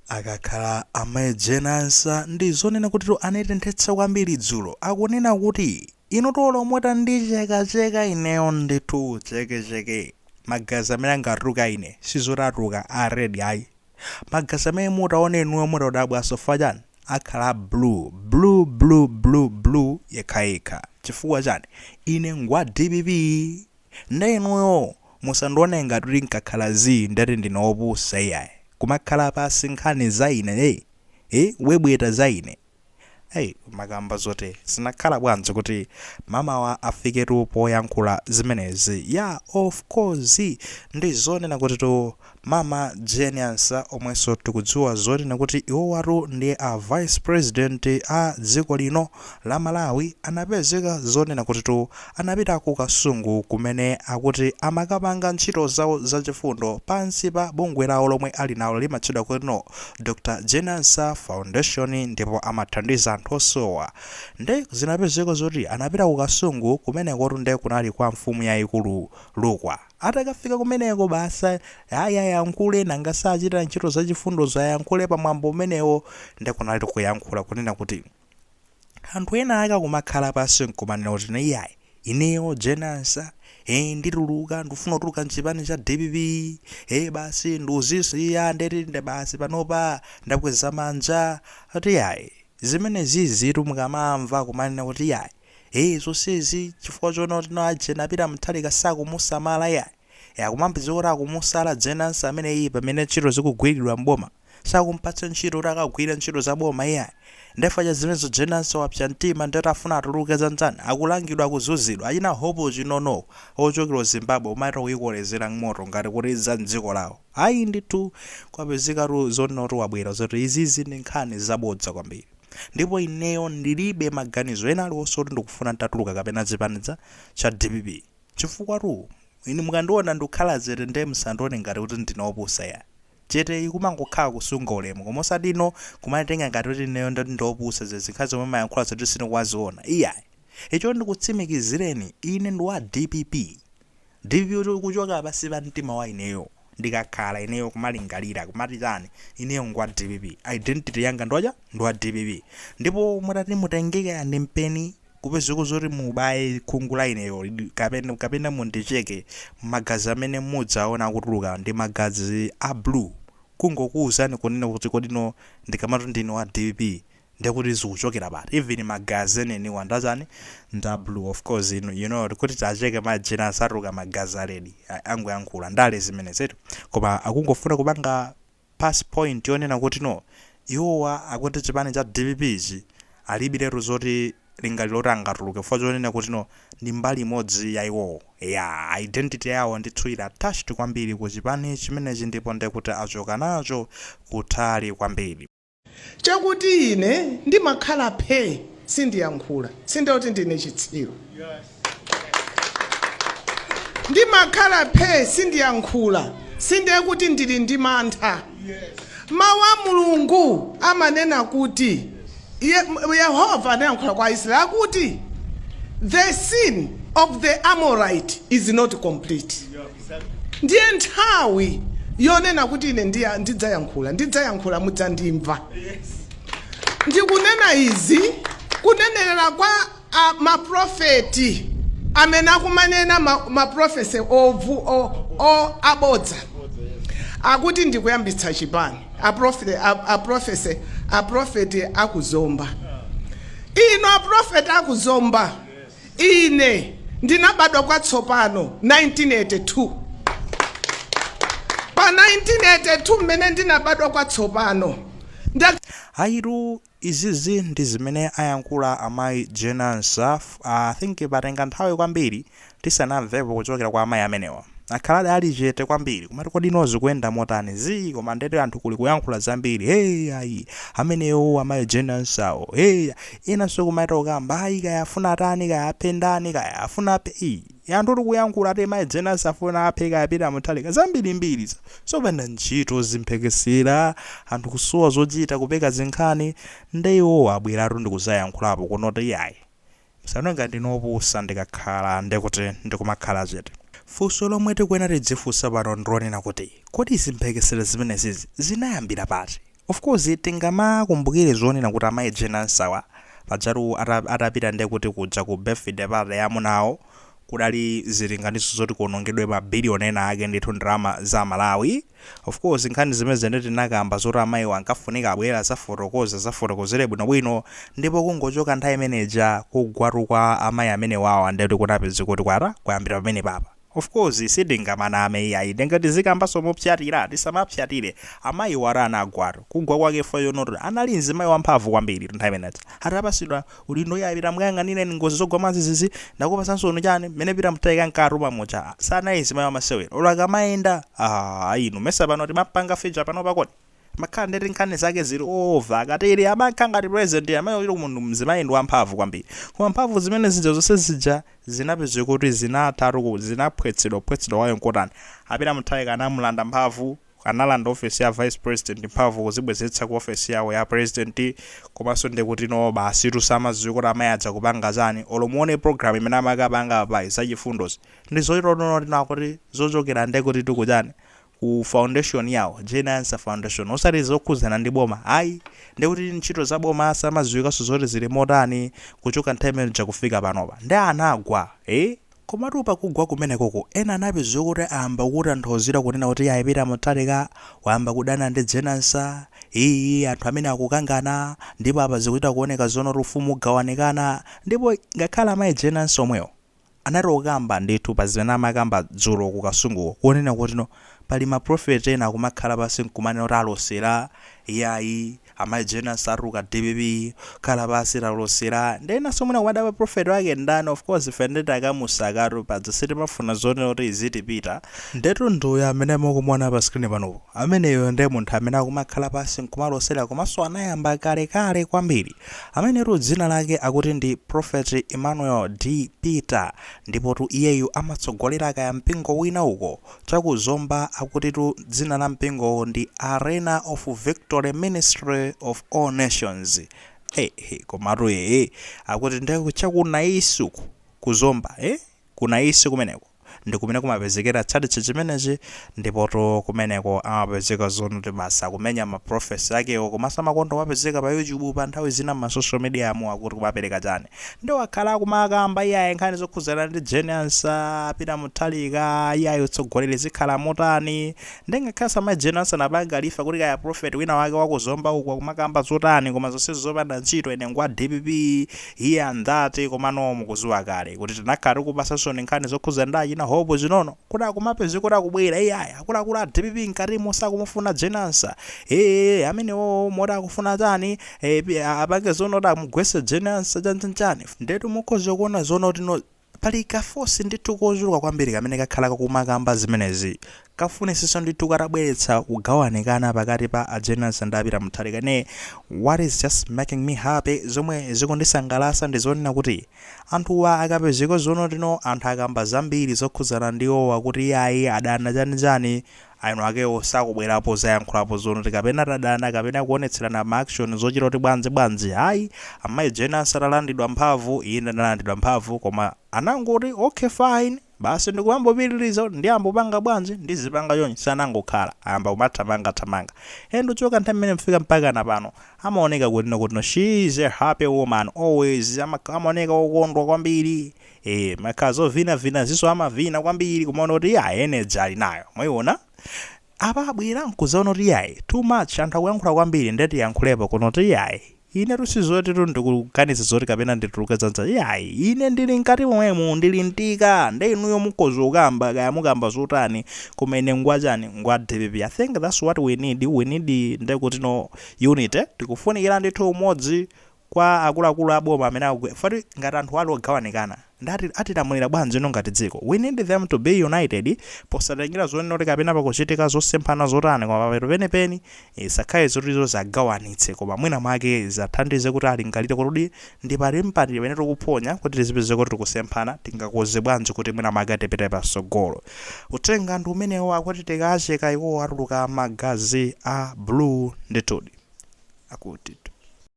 Akakhala amayi Jane Ansah ndi zonena kutitu anatenthetsa kwambiri dzulo akunena kuti inutu olo mutandichekacheka ineyo ndithu chekecheke magazi amene angatuluke a ine sizoti atuluka a red ayi magazi amene mutaone inuyo mutadabwaso chifukwa chani akhala a blue blue blue blue blue yekhayekha chifukwa chani ine ngwa dpp Nde inuyo musandione ngati kuti nkakhala zii ndati ndine opusa iyayi. Kumakhala pasi nkhani za ine eh kubwebweta za ine hey kumakamba zoti zinakhala bwanji kuti mamawa afiketu poyankhula zimenezi yeah of course ndi zonena kutitu Mama Jane Ansah omwenso tikudziwa zonena kuti iwowatu ndi a Vice President a dziko lino la Malawi anapezeka zonena kutitu anapita ku Kasungu kumene akuti amakapanga ntchito zawo zachifundo pansi pa bungwe lawo lomwe ali nalo limatchedwa kuti no Dr Jane Ansah Foundation ndipo amathandiza anthu osowa nde zinapezeka zoti anapita ku Kasungu kumenekotu nde kunali kwa mfumu yaikulu Lukwa. Atakafika kumeneko basi ayi ayankhule nanga sachita ntchito zachifundozo ayankhule pa mwambo umenewo nde kunali kuyankhula kunena kuti anthu ena ake akumakhala pansi nkumanena kuti ine iyayi ineyo Jane Ansah eh ndituluka ndikufuna kutuluka mchipani cha dpp eh basi nduzisiya ndeti nde basi panopa ndakweza manja ati iyayi zimenezizitu mukamamva kumanena kuti iyayi Eee zonsezi chifukwa choona kuti no a Jane a Peter Mutharika sakumusamala iyayi. Eee akumapezeka kuti akumusala Jane Ansah ameneyi pamene ntchito zikugwiridwa m'boma. Sakumpatsa ntchito kuti akagwire ntchito za boma iyayi. Nde chifukwa cha zimenezo Jane Ansah wapsa mtima ndeti afuna atuluke zanzani. Akulangidwa akuzunzidwa. Achina Hope Chinono ochokera ku Zimbabwe kumachita kuikolezera moto ngati kuti za m'dziko lawo. Ayi ndithu kwapezekatu zonena kuti wabwera zoti izizi ndi nkhani zabodza kwambiri. Ndipo ineyo ndilibe maganizo ena aliwonse oti ndikufuna ntatuluka kapena chipani cha cha dpp chifukwatu ine mukandiona ndikukhala chete nde musandione ngati kuti ndine opusa iyayi. Cheteyi kumangokhala kusunga ulemu koma osati no kumatenga ngati kuti ineyo ndati ndi opusa zinkhani zomwe mumayankhula zoti sindikuwaziona iyayi. Icho ndikutsimikizireni ine ndi wa dpp. Dpp kuchoka pansi pa mtima wa ineyo ndikakhala ineyo kumalingalira kumati chani ineyo ngwa dpp identity yanga ndi wacha ndi wa dpp ndipo mutati mutenge kaya ndi mpeni kupezeka zoti mubaye khungu la ineyo kapena, kapena mundicheke magazi amene mudzaona akutuluka ndi magazi a blue kungokuuzani kunena kuti kodi no ndikamati ndine wa dpp Ndekuti zikuchokera pati? Even magazi eneniwa ndachani? Nda blue of course inu you know kuti tacheke ma Jane Ansah atuluka magazi a red angoyankhula ndale zimenezi eti koma akungofuna kupanga pass point yonena kuti no iwowa akuti chipani cha dpp ichi alibiretu zoti lingaliro loti angatuluke chifukwa chonena kuti no ndi mbali imodzi ya iwowo ya identity yawo ndithu ili attached kwambiri ku chipani chimenechi ndipo ndekuti achoka nacho kutali kwambiri. Chakuti ine ndimakhala phee sindiyankhula sindiye kuti ndine chitsiru. Ndimakhala phee sindiyankhula sindiye kuti ndili ndi mantha. Mawu a Mulungu amanena kuti Yehova anayankhula kwa Aisraeli akuti the sin of the Amorite is not complete. Ndiye nthawi yonena kuti ine ndidzayankhula, ndidzayankhula mudzandimva. Ndikunena izi kunenerera kwa a, maprofeti amene akumanena ma prophecy abodza akuti ndikuyambitsa chipani aprofeti akuzomba. Inu aprofeti akuzomba, Ine ndinabadwa kwatsopano 1982. Pa 1982 mmene ndinabadwa kwatsopano, nda. Ayitu izizi ndi zimene ayankhula amayi Jane Ansah I think patenga nthawi kwambiri tisanamvepo kuchokera kwa amayi amenewa. Akhaladi ali chete kwambiri kumati kodi ino zikuyenda motani zii koma ndeti anthu kuli kuyankhula zambiri hey ayi amenewo amayi Jane Ansahwo hey enanso kumaita kukamba ayi kaya afuna atani kaya aphe ndani kaya afuna aphe ii anthu tikuyankhula ati mayi Jane Ansah afuna aphe kaya Peter Mutharika zambirimbiri zopanda ntchito zimphekesera anthu kusowa zochita kupeka zinkhani nde iwowo abweratu ndikuzayankhulapo kunoti iyayi Musaone ngati ndine opusa ndikakhala ndekuti ndikumakhala chete. Funso lomwe tikuyenera tidzifunsa pano ndilonena kuti, kodi zimphekesera zimenezizi zinayambira pati? Of course tingamakumbukire zonena kuti amayi Jane Ansah pajatu atapita ndiye kuti kuja ku birthday party ya amunawo, kudali zilinganizo zoti kuonongedwe mabiliyoni ena ake ndithu ndalama za Malawi. Of course nkhani zimene zene tinakamba zoti amayiwo ankafunika abwera zafotokoza, zafotokozere bwinobwino. Ndipo kungochoka nthawi imeneja, kugwatu kwa amayi amene wawa ndekuti kunapeza kuti kwata kuyambira pamene papa. Of course sitingamaname iyayi, ndengati zikambaso mopyatira, tisamapyatire. Amayi wara anagwatu, kugwa kwake foyo noti anali mzimayi wamphamvu kwambiri nthawi imeneja. Atapasidwa udindo, yapita mukayang'anire ngozi zogwa madzi zizi, ndakupasanso unu chani mmene pita mtayika nkatuma muja, sanali mzimayi wamasewera. Olo akamayenda, ah, inu mesa pano timapanga feature pano pakoti makhala ndeti nkhani zake zili over, akatere amakhala ngati president amayi uli munthu. Mzimayi ndi wamphamvu kwambiri, koma mphamvu zimene zija zonse zija zinapezeka kuti zinathatu, zinaphwetsedwa phwetsedwa wayo nkotani. Apita Mutharika anamulanda mphamvu, analanda ofesi ya vice president mphamvu, kuzibwezeretsa ku ofesi yawo ya president. Komanso ndikuti no, basi tusamadziwe kuti amayi aja kupanga chani. Olo muone program imene amakapanga pa zachifundozi ndi zoitonotina kuti zochokera ndekuti tikuchani ku foundation yawo, Jane Ansah Foundation, osati zokhuzana ndi boma ayi. Ndikuti ntchito za boma samadziwikanso zoti zili motani kuchoka nthawi imene kufika panopa. Ndi anagwa, eh? Komatu pakugwa kumenekoko ena anapeza kuti ayamba kutanthauzira kunena kuti ayipita Mutharika wayamba kudana ndi Jane Ansah, iyi anthu amene akukangana, ndipo apa zikuchita kuoneka zono kuti ufumu ugawanikana. Ndipo ngakhale amayi Jane Ansah omwewo anati okamba ndithu pa zimene amakamba dzulo ku Kasunguko, kuonena kuti no, pali maprofeti ena akumakhala pasi nkumanena kuti alosera iyayi, amayi Jane Ansah atuluka DPP, khala pasi talosera. Ndenanso mwina kumadaba prophet wake ndani. Of course ife ndeti akamusakatu padza, sitimafuna zonena kuti izitipita. Ndetu nduyo amene mukumuona pa screen panopo, ameneyo ndiye munthu amene akumakhala pasi nkumalosera, komanso anayamba kalekale kwambiri. Amenetu dzina lake akuti ndi Prophet Emmanuel D Peter, ndipotu iyeyu amatsogolera kaya mpingo wina uko chakuzomba. Akutitu dzina la mpingowo ndi Arena of Victory Ministry of All Nations. Hey, hey, komatu ee akuti ndi chakunaisi uku kuzomba, eh? Kunaisi kumeneko ndi kumene kumapezekera tchalitchi chimenechi. Ndipoto kumeneko amapezeka zonoti basi akumenya ma prophecy akewo, komanso amakonda kumapezeka pa YouTube, pa nthawi zina ma social media amu, akuti kumapereka chani. Ndi wakhala akumakamba iyayi nkhani zokhuzana ndi Jane Ansah, Peter Mutharika, iyayi utsogoleri zikhala motani. Ndingakhala sama Jane Ansah napanga lifa kuti kaya prophet wina wake wakuzomba uku akumakamba zotani, koma zonse zopanda ntchito, ine ngwa DPP iye andati. Komano mukuziwa kale kuti tinakhala tikupasanso nkhani zokhuzana ndi achina Hope zinono, kuti akumapeza kuti akubwera iyayi akuluakulu a DPP mkatimo sakumufuna Jane Ansah, ee amenewo moti akufuna chani, apange zono kuti amugwese Jane Ansah chanchanchani. Ndetu mukhoza kuona zono kuti no, pali ka force ndithu kochuluka kwambiri kamene kakhala kakumakamba zimenezi, kafunisisa ndithu katabweretsa kugawanikana pakati pa a Jane Ansah ndi a Peter Mutharika. Ne what is just making me happy, zomwe zikundisangalatsa, ndi zonena kuti anthuwa akapezeka zono tino anthu akamba zambiri zokhuzana ndi iwowa kuti iyayi adana chanichani, aino akewo sakubwerapo zayankhulapo zono kuti kapena tadana kapena kuonetserana ma action zochita kuti bwanji bwanji. Ayi, amayi Jane Ansah atalandidwa mphamvu, ine analandidwa mphamvu, koma anangoti okay, fine, basi ndikuyambopitiriza, ndiyambopanga bwanji, ndizipanga chonchi. Sanangokhala, ayamba kumathamangathamanga. And uchoka nthawi imene mfika mpaka na pano, amaoneka kuti no, kuti no, she is a happy woman always. Amaoneka okondwa kwambiri, makhala zovinavina ziso, amavina kwambiri, kumaona kuti ya energy ali nayo. Mwayiona apa abwera nkuzaona kuti yayi, too much, anthu akuyankhula kwambiri, ndeti yankhulepo kuno kuti yayi, ine tusizoti tu ndikuganiza zoti kapena ndituluke dzanza. Yayi, ine ndili mkati momwemu, ndili mtika nde inuyo mukhoza kukamba kaya mukamba zotani, koma ine ngwachani? Ngwa DPP. I think that's what we need. We need ndekuti no unity, tikufunikira ndithu umodzi kwa akuluakulu aboma amene akugwe fati. Ngati anthu ali ogawanikana, ndati atilamulira bwanji ino ngati dziko? We need them to be united, posatengera zonena kuti kapena pakuchitika zosemphana zotani, koma papeto penipeni isakhale zotizo zagawanitse, koma mwina mwake zathandize kuti alingalire kuti ndi pali mpati pamene tikuphonya kuti tizipeze kuti tikusemphana, tingakoze bwanji kuti mwina mwake tipite pasogolo. Uthenga ndi umenewo, akuti tikacheka iwo atuluka magazi a blue ndithudi akuti.